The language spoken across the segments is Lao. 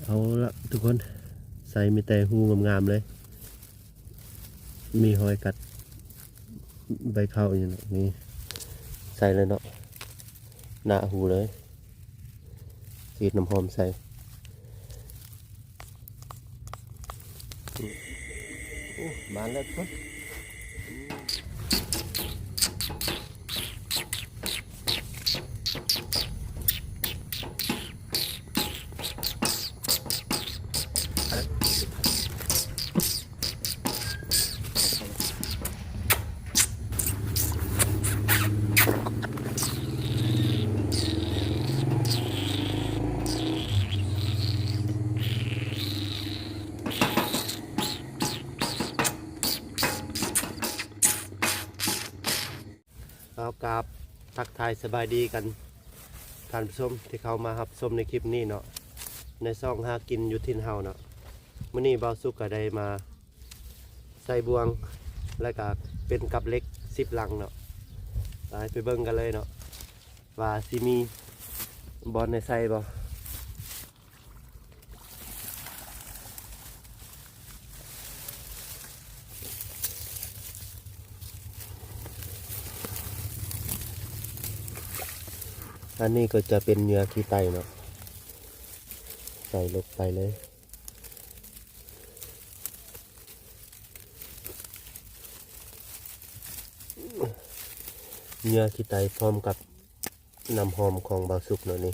ເອົາລະທຸກຄົນ ໃສ່ມີແຕ່ຮູງາມໆເລີຍ ມີຮອຍກັດໃບເຂົ້າຢູ່ເນາະ ນີ້ ໃສ່ເລີຍເນາະ ໜ້າຮູເລີຍ ສີດນ້ຳຫອມໃສ່ ໂອ້ ມາແລ້ວທຸກຄົນ. ເອົາ ກາບທັກທາຍສະບາຍດີກັນ ທ່ານຜູ້ຊົມທີ່ເຂົ້າມາຮັບຊົມໃນຄລິບນີ້ເນາະ ໃນຊ່ອງຫາກິນຢູ່ຖິ່ນເຮົາເນາະ. ມື້ນີ້ບ່າວສຸກກໍໄດ້ມາໃສ່ບ່ວງ ແລ້ວກໍເປັນກັບເຫຼັກສິບຫຼັງເນາະ. ໄປ ໄປເບິ່ງກັນເລີຍເນາະ ວ່າຊິມີບ່ອນໃຫ້ໃສ່ບໍ່. ອັນນີ້ກໍຈະເປັນເຫຍື່ອຂີ້ໄຕເນາະ ໃສ່ລົງໄປເລີຍ ເຫຍື່ອຂີ້ໄຕພ້ອມກັບ ນ້ຳຫອມຂອງບ່າວສຸກເນາະ ນີ້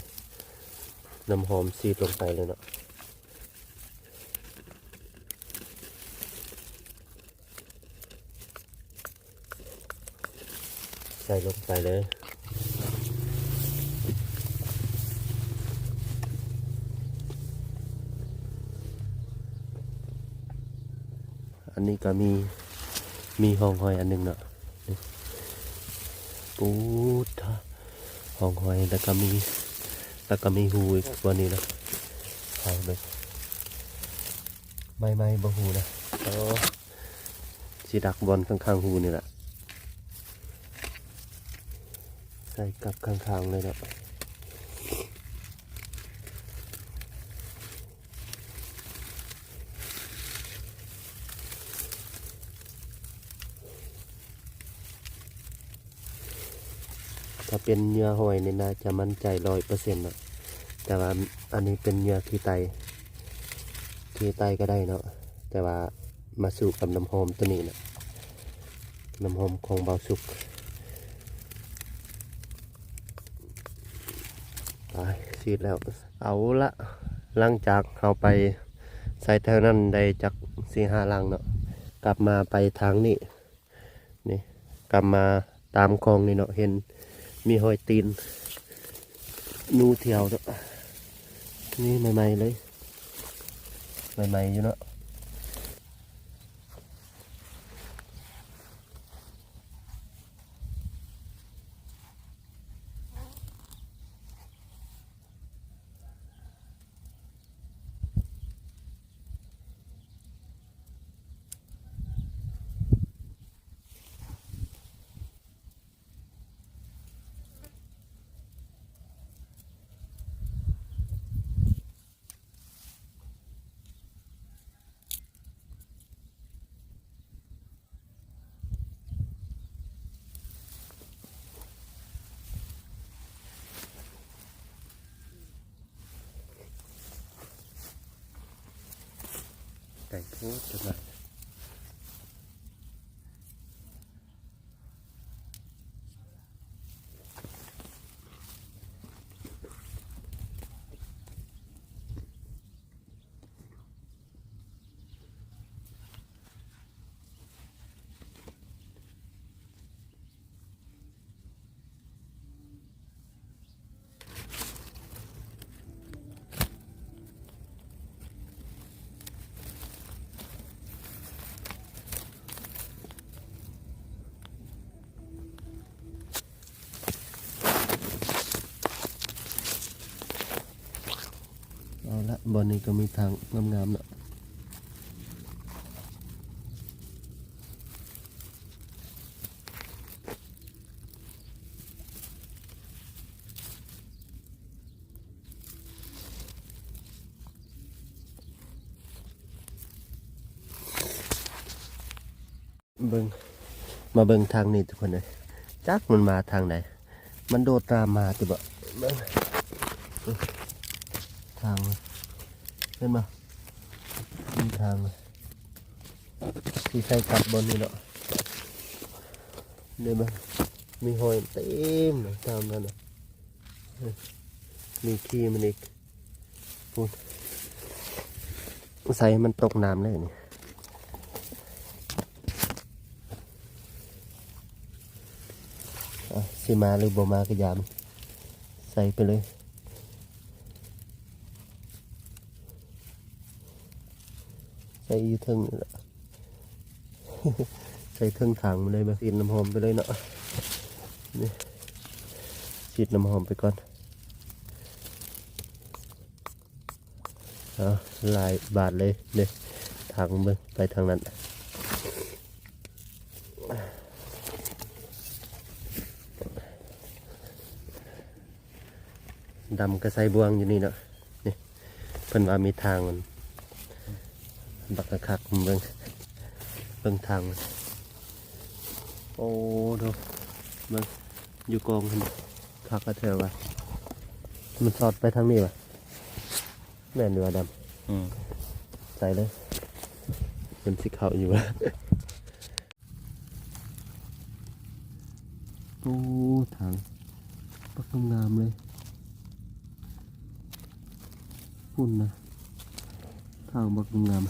ນ້ຳຫອມສີດລົງໄປເລີຍເນາະ ໃສ່ລົງໄປເລີຍ. ອັນນີ້ກໍມີ ມີຮ່ອງຮອຍອັນໜຶ່ງເນາະ ປູດ ຮ່ອງຮອຍ ແລ້ວກໍມີ ແລ້ວກໍມີຮູອີກບ່ອນນີ້ນະ ໃສ່ເບິ່ງ ໃໝ່ໆບໍ່ຮູ້ນະ ເອີ ຊິດັກບ່ອນຂ້າງໆຮູນີ້ລະ ໃສ່ກັບຂ້າງໆເລີຍເນາະ. ຖ້າເປັນເຫຍື່ອຫອຍນີ້ໜ້າຈະໝັ້ນໃຈຮ້ອຍເປີເຊັນເນາະ ແຕ່ວ່າອັນນີ້ເປັນເຫຍື່ອຂີ້ໄຕ ຂີ້ໄຕກໍໄດ້ເນາະ ແຕ່ວ່າມາສູ້ກັບນ້ຳຫອມຕົວນີ້ນະ ນ້ຳຫອມຂອງບ່າວສຸກ. ໄປ ສີດແລ້ວ ເອົາລະ ຫຼັງຈາກເຮົາໄປໃສ່ແຖວນັ້ນໄດ້ຈັກສີ່ຫ້າຫຼັງເນາະ ກັບມາໄປທາງນີ້ ນີ້ ກັບມາຕາມຄອງນີ້ເນາະ ເຫັນມີຮອຍຕີນໜູຖຽວເນາະ ນີ້ໃໝ່ໆເລີຍ ໃໝ່ໆຢູ່ເນາະ. ໄກໂພດ ຈັກໜ້ອຍ. ເອົາລະ ບ່ອນນີ້ກໍມີທາງງາມໆເນາະ. ເບິ່ງ ມາເບິ່ງທາງນີ້ທຸກຄົນເອີຍ ຈັກມັນມາທາງໃດ ມັນໂດດຕາມມາຕິບໍ ເບິ່ງ ທາງ ເຫັນບໍ່ ມີທາງ ທີ່ໃສ່ກັດບ່ອນນີ້ເນາະ ເດ້ເບິ່ງ ມີຮອຍເຕັມເລີຍຕາມນັ້ນນະ ມີຂີ້ມັນອີກ ພຸ້ນ ໃສ່ມັນຕົກນ້ຳເລີຍນີ້ ອ່ະ ຊິມາຫຼືບໍ່ມາກະຢ່າ ໃສ່ໄປເລີຍ ໃສ່ຢູ່ເທິງນີ້ລະ ໃສ່ເທິງຖັງມາເລີຍ ມາສີດນ້ຳຫອມໄປເລີຍເນາະ ນີ້ ສີດນ້ຳຫອມໄປກ່ອນ ເອົາ ຫຼາຍບາດເລີຍເດ້ ທາງເບິ່ງໄປທາງນັ້ນ ດຳກະໃສ່ບ່ວງຢູ່ນີ້ເນາະ ນີ້ ເພິ່ນວ່າມີທາງມັນ ບັກກະຄັກ ເບິ່ງ ເບິ່ງທາງມັນ ໂອ້ ດູ ເບິ່ງ ຢູ່ກອງຫັ້ນ ຄັກກະແທ້ວ່າ ມັນສອດໄປທາງນີ້ຫວາ ແມ່ນຢູ່ວ່າດຳ ອືມ ໃສ່ເລີຍ ມັນຊິເຂົ້າຢູ່ຫວາ ໂອ້ ທາງບັກງາມໆເລີຍ ພຸ້ນນະ ທາງບັກງາມໆ ມ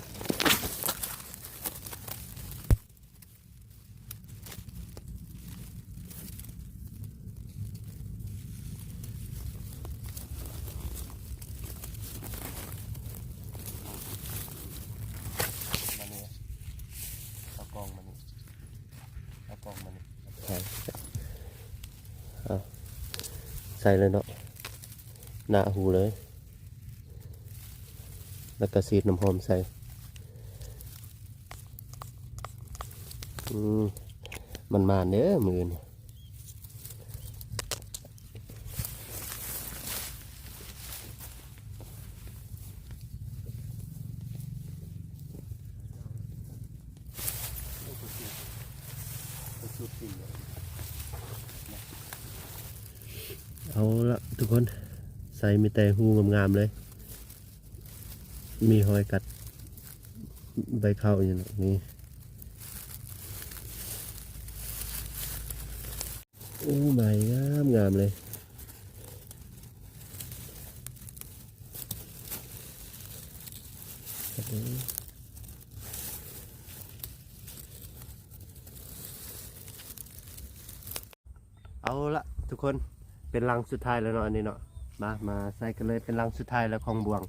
ານີ້ ເອົາກ້ອງມານີ້ ເອົາກ້ອງມານີ້ ໃສ່ ເອົາ ໃສ່ເລີຍເນາະ ໜ້າຫູເລີຍ ແລ້ວກະສີດນ້ຳຫອມໃສ່ ອືມ ມັນໝານເດີມື້ອື່ນ ເອົາລະທຸກຄົນ ໃສ່ມີແຕ່ຫູງາມໆເລີຍ ມີຮອຍກັດໃບເຂົ້າຢູ່ນີ້ ໂອ້ ໄມ້ງາມໆເລີຍ ເອົາລະທຸກຄົນ ເປັນຫຼັງສຸດທ້າຍແລ້ວເນາະ ອັນນີ້ເນາະ ມາ ມາໃສ່ກັນເລີຍ ເປັນຫຼັງສຸດທ້າຍແລ້ວຂອງບ່ວງ.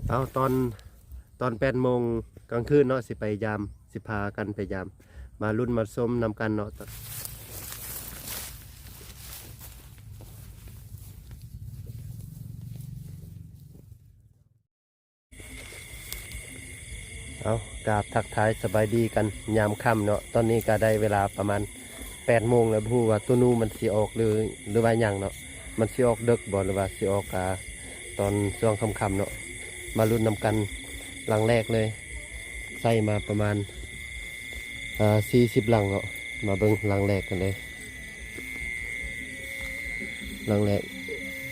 ເອົາ ຕອນ ຕອນແປດໂມງກາງຄືນເນາະ ຊິໄປຢາມ ຊິພາກັນໄປຢາມ ມາລຸ້ນມາຊົມນຳກັນເນາະ. ເອົາ ກາບທັກທາຍສະບາຍດີກັນຍາມຄ່ຳເນາະ. ຕອນນີ້ກະໄດ້ເວລາປະມານແປດໂມງແລ້ວ ບໍ່ຮູ້ວ່າໂຕໜູມັນຊິອອກ ຫຼື ຫຼືວ່າຫຍັງເນາະ. ມັນຊິອອກເດິກບໍ່ ຫຼືວ່າຊິອອກ ອາ ຕອນຊ່ວງຄ່ຳໆເນາະ. ມາລຸ້ນນຳກັນຫຼັງແລກເລີຍ. ໃສ່ມາປະມານ ອາ ສີ່ສິບຫຼັງເນາະ. ມາເບິ່ງຫຼັງແລກກັນເລີຍ. ຫຼັງແລກ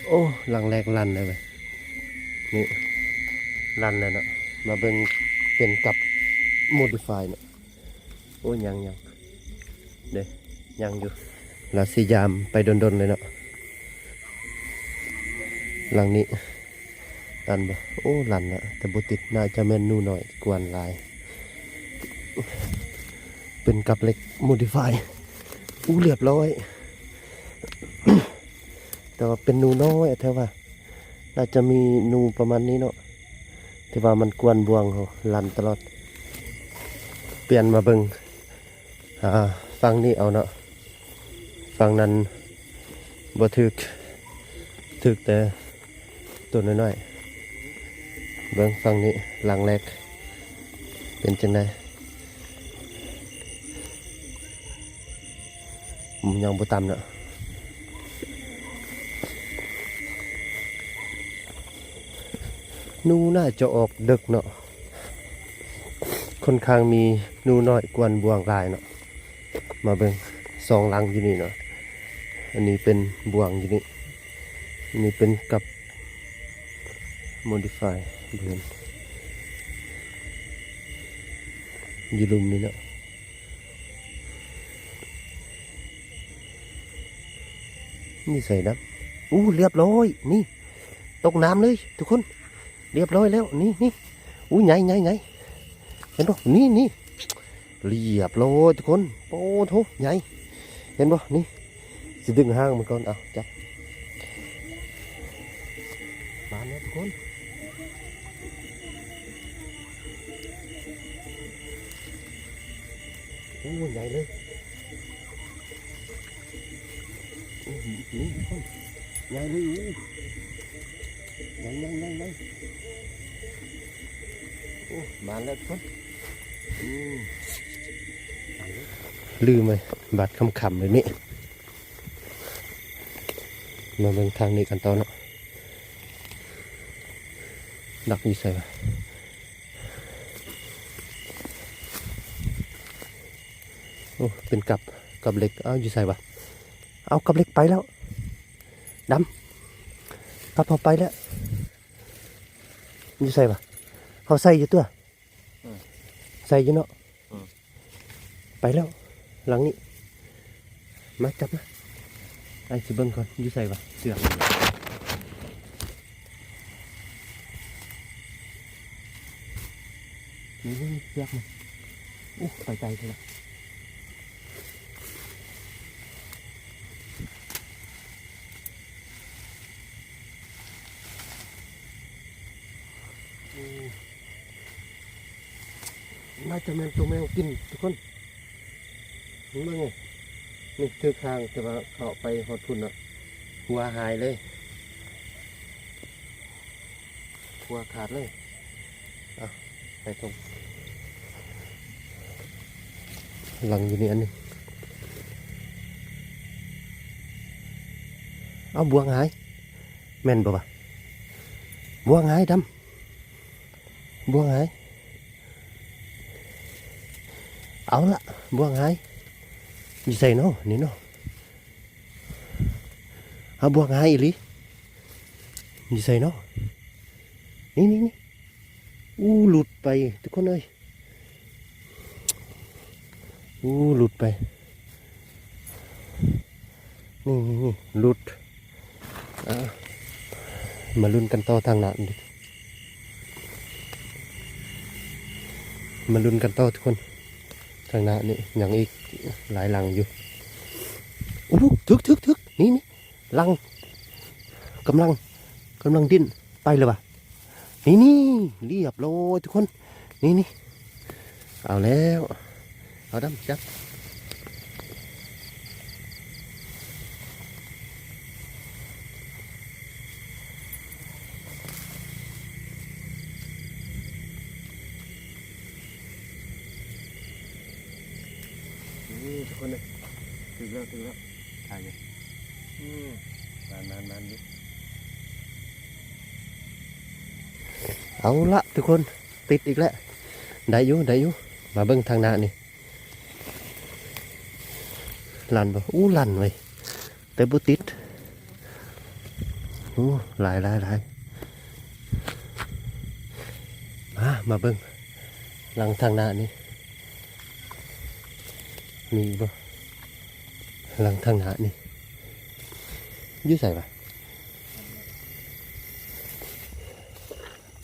ໂອ້ ຫຼັງແລກລັ່ນແລ້ວເວີຍ. ນີ້ ລັ່ນແລ້ວເນາະ. ມາເບິ່ງເປັນກັບໂມດິຟາຍເນາະ. ໂອ້ ຍັງ ຍັງເດ້ ຍັງຢູ່. ລາວຊິຢາມໄປດົນໆເລີຍເນາະ. ຫຼັງນີ້ ຕັນບໍ່? ໂອ້ ລັ່ນລະ ແຕ່ບໍ່ຕິດ. ໜ້າຈະແມ່ນໜູນ້ອຍກວນຫຼາຍ. ເປັນກັບເຫຼັກໂມດິຟາຍ. ອູ້ ລຽບຮ້ອຍ. ແຕ່ວ່າເປັນໜູນ້ອຍແທ້ວ່າ. ໜ້າຈະມີໜູປະມານນີ້ເນາະ. ແຕ່ວ່າມັນກວນບ່ວງເຮົາ ລັ່ນຕະຫຼອດ. ປ່ຽນມາເບິ່ງ ອ່າ ຝັ່ງນີ້ເອົາເນາະ. ຝັ່ງນັ້ນບໍ່ຖືກ ຖືກແຕ່ໂຕນ້ອຍໆ. ເບິ່ງຝັ່ງນີ້ຫຼັງແລກເປັນຈັ່ງໃດ? ອືມ ຍັງບໍ່ຕຳເນາະ. ໜູໜ້າຈະອອກເດິກເນາະ, ຂ້ອນຂ້າງມີໜູນ້ອຍກວນບ່ວງຫຼາຍເນາະ. ມາເບິ່ງສອງຫຼັງຢູ່ນີ້ເນາະ, ອັນນີ້ເປັນບ່ວງຢູ່ນີ້, ອັນນີ້ເປັນກັບ modify ບໍ່ເຫັນ ຢູ່ລຸ່ມນີ້ເນາະ. ນີ້ໃສ່ນຳ. ອູ້ ລຽບຮ້ອຍ ນີ້ ຕົກນ້ຳເລີຍທຸກຄົນ, ລຽບຮ້ອຍແລ້ວ. ນີ້ ນີ້ ອູ້ ໃຫຍ່ ໃຫຍ່ ໃຫຍ່ ເຫັນບໍ່? ນີ້ ນີ້ ລຽບຮ້ອຍທຸກຄົນ. ໂອ້ໂທ ໃຫຍ່ ເຫັນບໍ່? ນີ້ ຊິດຶງຫາງມັນກ່ອນ. ເອົາ ຈັບ ມາແລ້ວທຸກຄົນ. ໂອ້ ໃຫຍ່ເລີຍ. ໂອ້ ນີ້ທຸກຄົນ ໃຫຍ່ເລີຍ. ໂອ້ ໃຫຍ່ ໃຫຍ່ ໃຫຍ່ ໃຫຍ່. ໂອ້ ມາແລ້ວທຸກຄົນ. ອືມ ລືມໄປ ບາດຄ່ຳໆແບບນີ້. ມາເບິ່ງທາງນີ້ກັນຕໍ່ເນາະ. ດັກຢູ່ໃສວະ? ໂອ້ ເປັນກັບ ກັບເຫຼັກ. ເອົາ ຢູ່ໃສວະ? ເອົາ ກັບເຫຼັກໄປແລ້ວ. ດຳ ກັບເຮົາໄປແລ້ວ. ຢູ່ໃສວະ? ເຮົາໃສ່ຢູ່ຕົວະ. ອືມ ໃສ່ຢູ່ເນາະ. ອືມ ໄປແລ້ວ ຫຼັງນີ້. ມາ ຈັບມາ ອ້າຍຊິເບິ່ງກ່ອນ ຢູ່ໃສວະ ເຊືອກ. ນີ້ ນີ້ ນີ້ ເຊືອກມັນ. ໂອ້ ໄປໄກແທ້ລະ. ໂອ້ ໜ້າຈະແມ່ນໂຕແມວກິນທຸກຄົນ. ເບິ່ງນີ້ ນີ້ຖືກທາງ ແຕ່ວ່າເຂົ້າໄປຮອດພຸ້ນນະ ຫົວຫາຍເລີຍ ຫົວຂາດເລີຍ. ເອົາ ໄປສົ່ງ ຫຼັງຢູ່ນີ້ອັນໜຶ່ງ. ເອົາ ບ່ວງຫາຍ ແມ່ນບໍ່ວະ? ບ່ວງຫາຍ ດຳ ບ່ວງຫາຍ. ເອົາລະ ບ່ວງຫາຍ ຢູ່ໃສເນາະ ນີ້ເນາະ. ເອົາ ບ່ວງຫາຍອີ່ຫຼີ ຢູ່ໃສເນາະ. ນີ້ ນີ້ ນີ້ ອູ້ ຫຼຸດໄປທຸກຄົນເອີຍ. ອູ້ ຫຼຸດໄປ. ນີ້ ນີ້ ນີ້ ຫຼຸດ. ອ່າ ມາລຸ້ນກັນຕໍ່ທາງໜ້າ ມາລຸ້ນກັນຕໍ່ທຸກຄົນ. ທາງໜ້ານີ້ຍັງອີກຫຼາຍຫຼັງຢູ່. ໂອ້ ຖືກ ຖືກ ຖືກ ນີ້ ນີ້ ຫຼັງ ກຳລັງ ກຳລັງດິ້ນ ໄປແລ້ວວະ. ນີ້ ນີ້ ລຽບຮ້ອຍທຸກຄົນ. ນີ້ ນີ້ ເອົາແລ້ວ ເອົາ ດຳ ຈັບ. ນີ້ທຸກຄົນເອີຍ ຖືກແລ້ວ ຖືກແລ້ວ ຖ່າຍຢູ່. ອືມ ມານໆໆ ຢູ່. ເອົາລະທຸກຄົນ ຕິດອີກແລ້ວ. ໄດ້ຢູ່ ໄດ້ຢູ່. ມາເບິ່ງທາງໜ້ານີ້. ລັນບໍ່? ອູ້ ລັນເວີຍ ແຕ່ບໍ່ຕິດ. ໂອ້ ຫຼາຍ ຫຼາຍ ຫຼາຍ. ມາ ມາເບິ່ງຫຼັງທາງໜ້ານີ້ ມີອີກບໍ່? ຫຼັງທາງໜ້ານີ້ ຢູ່ໃສວະ?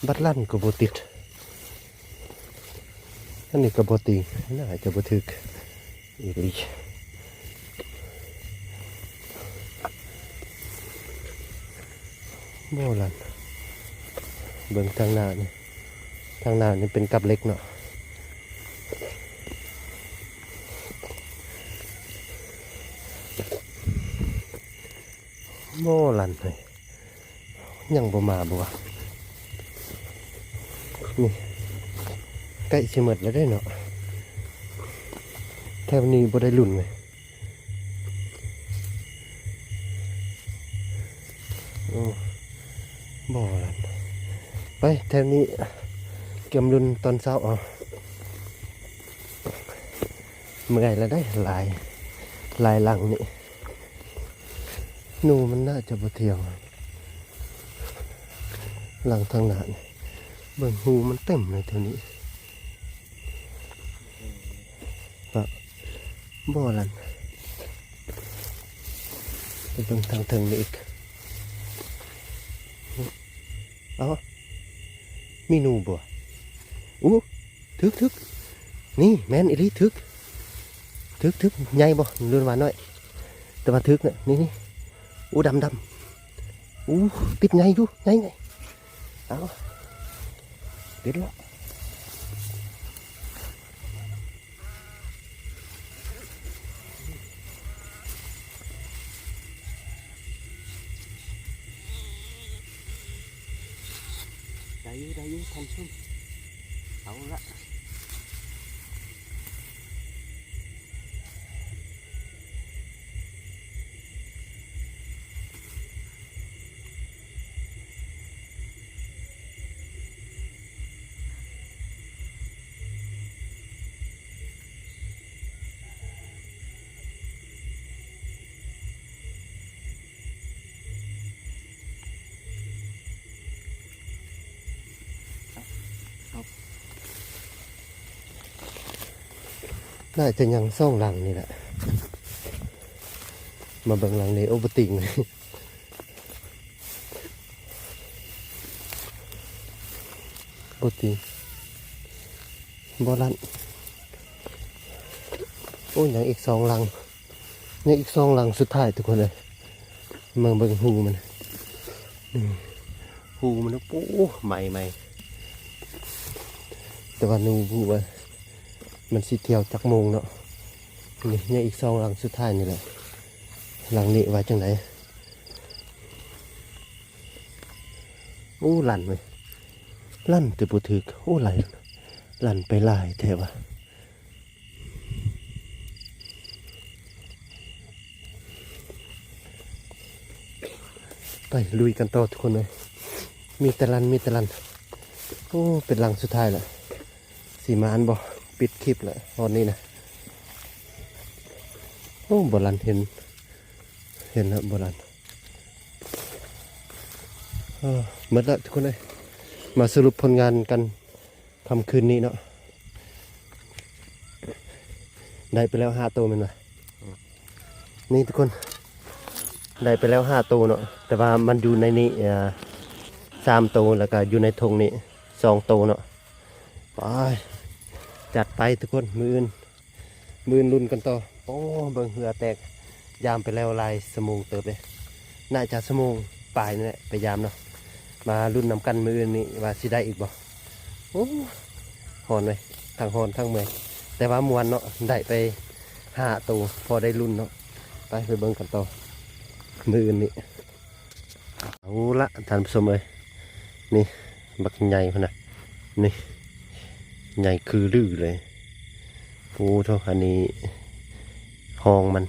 ບັດລັນກໍບໍ່ຕິດ. ອັນນີ້ກໍບໍ່ຕິງ ໜ້າຈະບໍ່ຖືກອີ່ຫຼີ. ບໍ່ລັນ ເບິ່ງທາງໜ້ານີ້ ທາງໜ້ານີ້ເປັນກັບເຫຼັກເນາະ. ບໍ່ລັນເລີຍ. ຍັງບໍ່ມາບໍ່ວະ? ນີ້ ໃກ້ຊິໝົດແລ້ວເດ້ເນາະ. ແຖວນີ້ບໍ່ໄດ້ລຸ້ນເລີຍ. ໂອ້ ບໍ່ລັນ. ໄປແຖວນີ້ ກຽມລຸນຕອນເຊົ້າເອົາ. ເມື່ອຍແລ້ວເດ້ ຫຼາຍ ຫຼາຍຫຼັງນີ້ ໜູມັນໜ້າຈະບໍ່ທ່ຽວ. ຫຼັງທາງໜ້ານີ້ ເບິ່ງຮູມັນເຕັມເລີຍແຖວນີ້. ປະ ບໍ່ຫັ້ນ ໄປເບິ່ງທາງເທິງນີ້ອີກ. ເອົາ ມີໜູບໍ່? ອູ້ ຖືກ ຖືກ ນີ້ແມ່ນອີ່ຫຼີ ຖືກ ຖືກ ຖືກ ໃຫຍ່ບໍ່ ຫຼືວ່ານ້ອຍ? ແຕ່ວ່າຖືກນະ ນີ້ ນີ້ ອູ້ ດຳ ດຳ ອູ້ ຕິດໃຫຍ່ຢູ່ ໃຫຍ່ ໃຫຍ່. ເອົາ ຕິດແລ້ວ. ໄດ້ຢູ່ ໄດ້ຢູ່ ທ່ານຜູ້ຊົມ ເອົາລະ. ໜ້າຈະຍັງສອງຫຼັງນີ້ແຫຼະ. ມາເບິ່ງຫຼັງນີ້ ໂອ້ ບໍ່ຕິງເລີຍ ບໍ່ຕິງ ບໍ່ລັ່ນ ໂອ້ ຍັງອີກສອງຫຼັງ. ຍັງອີກສອງຫຼັງສຸດທ້າຍທຸກຄົນເອີຍ. ມາເບິ່ງຮູມັນ ອືມ ຮູມັນ ໂອ້ ໃໝ່ໆ ແຕ່ວ່າໜູບໍ່ຮູ້ວ່າມັນຊິທ່ຽວຈັກໂມງເນາະ. ນີ້ຍັງອີກສອງຫຼັງສຸດທ້າຍນີ້ແຫຼະ. ຫຼັງນີ້ວ່າຈັ່ງໃດ? ໂອ້ ລັ່ນເວີຍ ລັ່ນແຕ່ບໍ່ຖືກ. ໂອ້ ໄຫຼ ລັ່ນໄປຫຼາຍແທ້ວ່າ. ໄປລຸຍກັນຕໍ່ທຸກຄົນເອີຍ. ມີແຕ່ລັ່ນ ມີແຕ່ລັ່ນ. ໂອ້ ເປັນຫຼັງສຸດທ້າຍລະ ຊິມາອັນບໍ່ ປິດຄລິບລະຮອດນີ້ນະ. ໂອ້ ບໍ່ລັ່ນ ເຫັນ ເຫັນລະບໍ່ລັ່ນ. ເອີ ໝົດລະທຸກຄົນເອີຍ. ມາສະຫຼຸບຜົນງານກັນ ຄ່ຳຄືນນີ້ເນາະ ໄດ້ໄປແລ້ວຫ້າໂຕແມ່ນບໍ່? ອືມ ນີ້ທຸກຄົນ ໄດ້ໄປແລ້ວຫ້າໂຕເນາະ ແຕ່ວ່າມັນຢູ່ໃນນີ້ ເອີ ສາມໂຕ ແລ້ວກະຢູ່ໃນຖົງນີ້ສອງໂຕເນາະ. ໄປ ຈັດໄປທຸກຄົນ ມື້ອື່ນ ມື້ອື່ນລຸ້ນກັນຕໍ່. ໂອ້ ເບິ່ງເຫື່ອແຕກ ຢາມໄປແລ້ວຫຼາຍຊົ່ວໂມງເຕີບເດ້ ໜ້າຈະຊົ່ວໂມງປາຍນີ້ແຫຼະ ໄປຢາມເນາະ. ມາລຸ້ນນຳກັນມື້ອື່ນນີ້ວ່າຊິໄດ້ອີກບໍ່. ໂອ້ ຮ້ອນເວີຍ ທັງຮ້ອນທັງເມື່ອຍ ແຕ່ວ່າມ່ວນເນາະ ໄດ້ໄປຫ້າໂຕ ພໍໄດ້ລຸ້ນເນາະ. ໄປ ໄປເບິ່ງກັນຕໍ່ມື້ອື່ນນີ້. ເອົາລະທ່ານຜູ້ຊົມເອີຍ ນີ້ບັກໃຫຍ່ພຸ້ນນະ ນີ້ໃຫຍ່ຄືລືເລີຍ. ໂອ້ໂທ້ ອັນນີ້ຮອງມັນ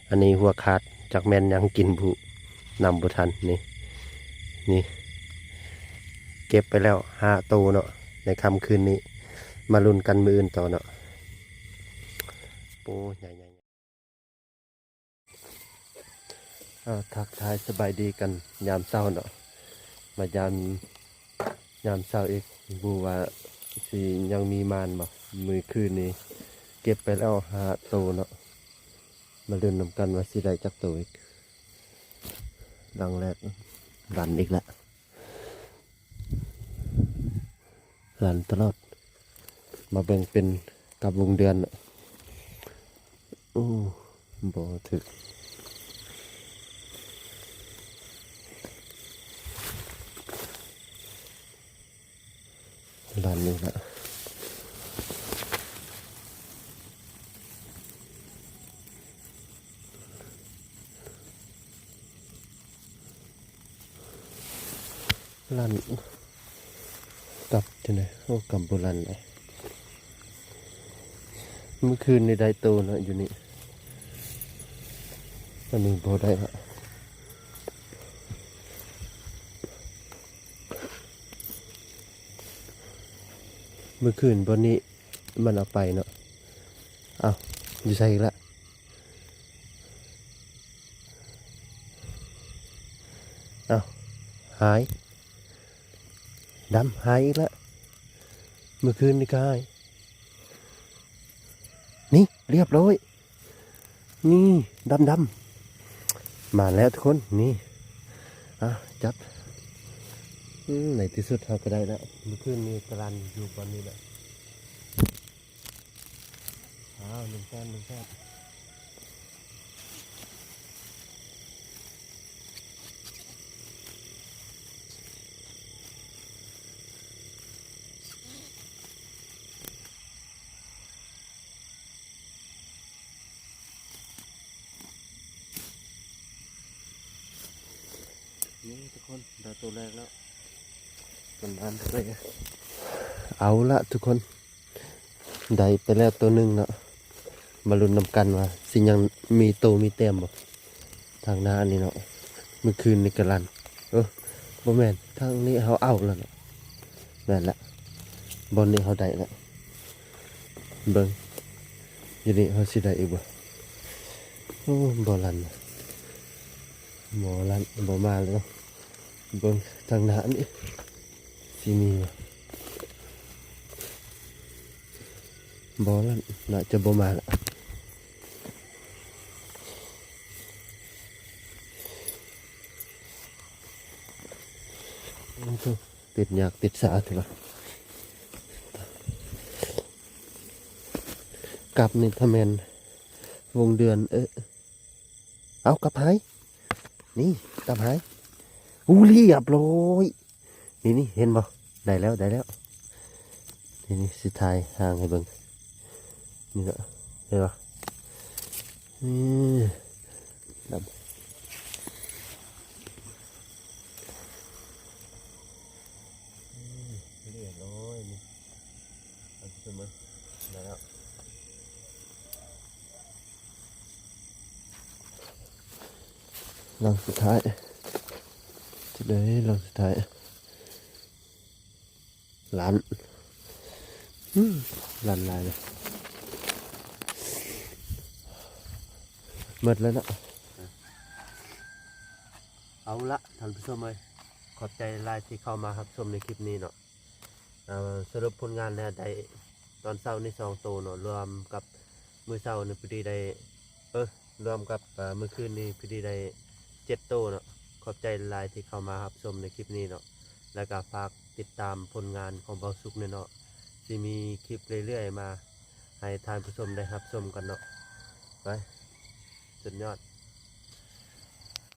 ອັນນີ້ຫົວຂາດ ຈັກແມ່ນຫຍັງກິນບຸ ນຳບໍ່ທັນ. ນີ້ ນີ້ເກັບໄປແລ້ວຫ້າໂຕເນາະ ໃນຄ່ຳຄືນນີ້ ມາລຸ້ນກັນມື້ອື່ນຕໍ່ເນາະ. ໂອ້ ໃຫຍ່ໆ. ອ່າ ທັກທາຍສະບາຍດີກັນຍາມເຊົ້າເນາະ ມາຍາມ ຍາມເຊົ້າອີກ ບໍ່ຮູ້ວ່າຊິຍັງມີໝານບໍ່. ມື້ຄືນນີ້ເກັບໄປແລ້ວຫ້າໂຕເນາະ ມາລຸ້ນນຳກັນວ່າຊິໄດ້ຈັກໂຕອີກ. ຫຼັງແລກລັ່ນອີກລະ. ລັ່ນຕະຫຼອດ ມາເບິ່ງເປັນກັບວົງເດືອນ. ໂອ້ ບໍ່ຖືກ ລັ່ນນີ້ລະ. ລັ່ນກັບຈັ່ງໃດ? ໂອ້ ກັບບໍ່ລັ່ນເລີຍ. ມື້ຄືນນີ້ໄດ້ໂຕເນາະ ຢູ່ນີ້ ອັນນີ້ບໍ່ໄດ້ລະ. ມື້ຄືນບ່ອນນີ້ມັນເອົາໄປເນາະ. ເອົ້າ ຢູ່ໃສອີກລະ? ເອົ້າ ຫາຍ ດຳ ຫາຍອີກລະ. ມື້ຄືນນີ້ກໍຫາຍ. ນີ້ ລຽບຮ້ອຍ. ນີ້ ດຳໆ ມາແລ້ວທຸກຄົນ. ນີ້ ອ່ະ ຈັບ. ອືມ ໃນທີ່ສຸດເຮົາກໍໄດ້ແລ້ວ. ມື້ຄືນນີ້ກະລັນຢູ່ບ່ອນນີ້ແຫຼະ. ອ້າວ ໜຶ່ງແຕ້ມ ໜຶ່ງແຕ້ມ. ນີ້ທຸກຄົນ ໄດ້ໂຕແລກແລ້ວ. ປະມານເທົ່າໃດ? ເອົາລະທຸກຄົນ ໄດ້ໄປແລ້ວໂຕໜຶ່ງເນາະ. ມາລຸ້ນນຳກັນວ່າຊິຍັງມີໂຕມີແຕ້ມບໍ່ ທາງໜ້ານີ້ເນາະ. ມື້ຄືນນີ້ກະລັນ ເອີ ບໍ່ແມ່ນ ທາງນີ້ເຮົາເອົາແລ້ວເນາະ. ແມ່ນລະ ບ່ອນນີ້ເຮົາໄດ້ລະ. ເບິ່ງ ຢູ່ນີ້ເຮົາຊິໄດ້ອີກບໍ່? ໂອ້ ບໍ່ລັນ ບໍ່ລັນ ບໍ່ມາແລ້ວ. ເບິ່ງທາງໜ້ານີ້ຊິມີບໍ່? ບໍ່ລະ ໜ້າຈະບໍ່ມາລະ. ຕິດຍາກຕິດສາຕິລະ. ກັບນີ້ຖ້າແມ່ນວົງເດືອນ ເອີ ເອົາ ກັບຫາຍ. ນີ້ ກັບຫາຍ. ອູ້ ລຽບຮ້ອຍ. ນີ້ ນີ້ ເຫັນບໍ່? ໄດ້ແລ້ວ ໄດ້ແລ້ວ. ນີ້ ນີ້ ຊິຖ່າຍຫາງໃຫ້ເບິ່ງ. ນີ້ເນາະ ເຫັນບໍ່? ນີ້ ດຳ. ອືມ ລຽບຮ້ອຍນີ້. ເອົາຂຶ້ນມາ ໄດ້ແລ້ວ. ຫຼັງສຸດທ້າຍ ຈະໄດ້ຫຼັງສຸດທ້າຍ. ລັນ ອືມ ລັນຫຼາຍເລີຍ. ໝົດແລ້ວເນາະ. ເອົາລະ ທ່ານຜູ້ຊົມເອີຍ, ຂອບໃຈຫຼາຍທີ່ເຂົ້າມາຮັບຊົມໃນຄລິບນີ້ເນາະ. ເອີ ສະຫຼຸບຜົນງານແລ້ວ ໄດ້ຕອນເຊົ້ານີ້ສອງໂຕເນາະ, ລວມກັບມື້ເຊົ້ານີ້ພໍດີໄດ້ ເອີ ລວມກັບ ເອີ ມື້ຄືນນີ້ພໍດີໄດ້ເຈັດໂຕເນາະ. ຂອບໃຈຫຼາຍທີ່ເຂົ້າມາຮັບຊົມໃນຄລິບນີ້ເນາະ, ແລ້ວກໍຝາກຕິດຕາມຜົນງານຂອງເບົາສຸກແດ່ເນາະ. ຊິມີຄລິບເລື້ອຍໆມາໃຫ້ທ່ານຜູ້ຊົມໄດ້ຮັບຊົມກັນເນາະ. ໄປ ສຸດຍອດ.